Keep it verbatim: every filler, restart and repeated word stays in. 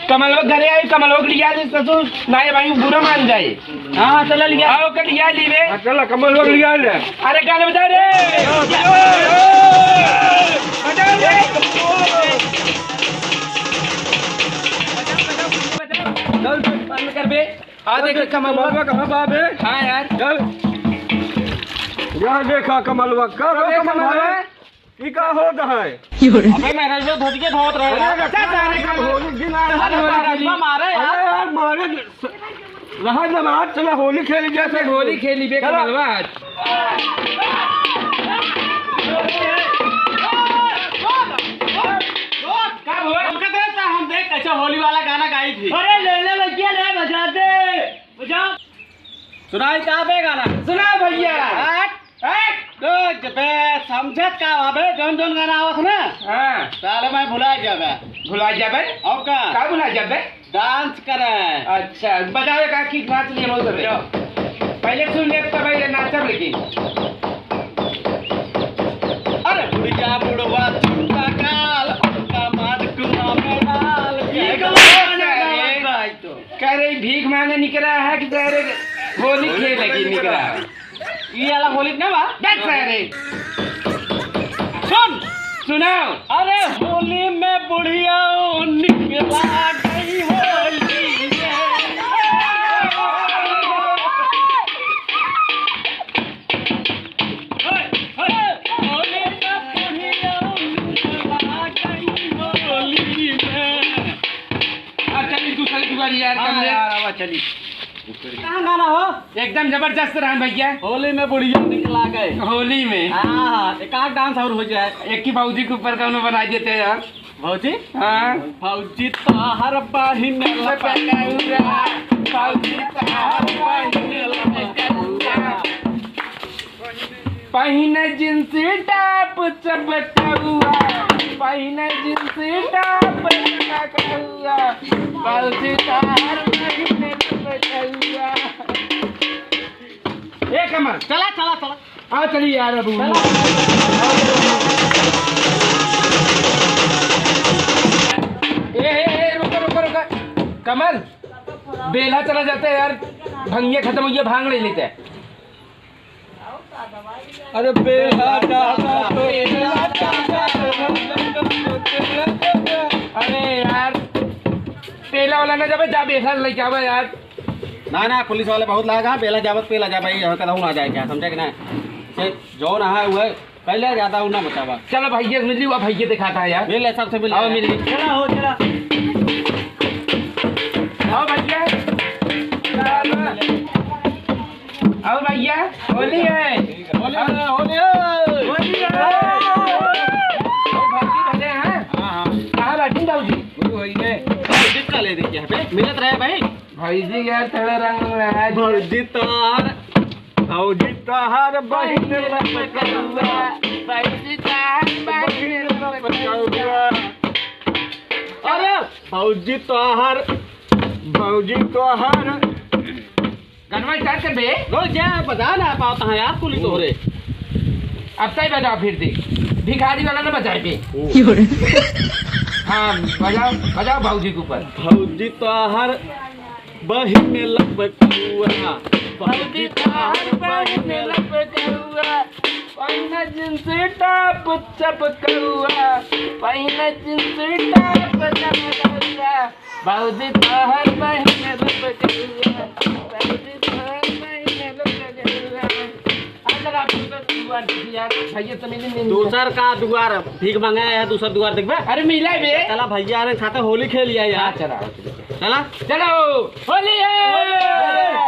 कमलवा घरे आई, कमलवा के लिया ले ससुर, नाहीं भाई बुरा मान जाए। हाँ, चला लिया। आओ, के लिया ली बे। हाँ, चला, कमलवा के लिया ले। अरे, गाना बजा रे। बजा रे। चल, बंद कर बे। आ, देखिए, कमलवा। कमलवा कहाँ बा बे? हाँ यार। चल। यहाँ देखा कमलवा, का अरे, कमलवा? कमलवा। ई का होत है? अबे, मैं रजवा धोती के धोत रहे अरे, यार। रखा जा, रखा, होली दिन आ रहा है। अरे, होली खेली। मारे यार। अरे यार, मारे, रहा जब आज चला होली खेली जैसे। होली खेली बे, चला। कमलवा आज। का हुआ? हमके देता, हम देख कैसे होली वाला गाना गाई थी। अरे, ले ले, बजिया ले, बजा दे। बजा। सुनाई का बे गाना? सुना भैया। हट। हट। तो जबे समझत का बा बे, जौन जौन गाना आवत ना, हाँ। साले मैं भुला जाबे। भुला जाबे? और का? का भुला जाबे? डांस करे। अच्छा, बजावे का कि नाच लिए बोल दे। पहले सुन ले तब ये नाचब लेकिन। अरे बुढ़िया बुढ़वा चुंदा काल, उनका मार कुआं में डाल। ये कौन गाना गावत बा? कह रही भीख मांगे निकला है कि कह रहे होली खेले की निकला है। ये वाला होली ना बा? बस अरे। सुन। सुनाओ। अरे होली में बुढ़िया निकला गई होली में। होली में बुढ़िया निकला गई होली में। अब चली दूसरी दुआरी यार, हाँ कमले। यार, अब चली। कहाँ गाना हो? एकदम जबरदस्त रहा भैया। होली में बुढ़िया निकला गए। होली में। हाँ, हाँ, एक आध डांस और हो जाए। एक ही भौजी के ऊपर कौनो बना देते हैं यार। भौजी? हाँ। भौजी तोहर बहिन लपटौआ, भौजी तोहर बहिन लपटौआ। पहिने जींस टॉप चपकौआ, पहिने जींस टॉप चपकौआ, भौजी तोहर पहिने चपकौआ। ए कमल, चला, चला, चला। आ चली यार अब। चला। ए, ए, ए, रुको, रुको, रुको। कमल, बेला चला जाता है यार, भंगिया खत्म हो गया, भांग ले लेते हैं। अरे बेला जाता तो बेला जाता। अरे यार, पेला वाला ना जाबे, जा बेला लेके आवे यार। ना, ना, पुलिस वाले बहुत लाग हैं, बेला जाबत पेला जाबे, यहाँ का ना जाए क्या, समझे कि ना? से जौन है वो है, पहले ज्यादा वो ना बतावा। चलो भैया मिल ली, वो भैया दिखाता है यार। मिल ले, सबसे मिल ले। आओ मिल ली। चला हो, चला। आओ भैया। आओ भैया, होली है। होली है, होली है। होली है। ओ भौजी भले हैं। हाँ, हाँ। कहाँ बैठी भौजी? वो वही है। भौजी का ले देखिए, यहाँ पे मिलत रहे भाई। भौजी यार, थोड़ा रंग में है। भौजी तोहार, भौजी तोहार बहिन लपटौआ। भौजी तोहार बहिन लपटौआ। अरे, भौजी तोहार, भौजी तोहार। गनवा start कर बे। रुक जा, बजा ना पावत है यार, कुली तोहरे। अब तय बजाओ फिर दे। भिखारी वाला ना बजाए बे। ओ। हाँ, बजाओ, बजाओ भौजी के ऊपर। भौजी तोहार बहिन लपटौआ, भौजी तोहार बहिन लपटौआ, पहिने जींस टॉप चपकौआ, पहिने जींस टॉप चपकौआ, भौजी तोहार बहिन लपटौआ, भौजी तोहार बहिन लपटौआ। अंदर आप दूसर दुआर देखिए यार, भैया तो मिली नहीं। दूसर का दुआर, भीख मांगे है, दूसर दुआर देखबे। अरे मिला बे। चला भैया, अरे साथे होली खेल लिया यार। हाँ, चला। चला। चलो, होली है।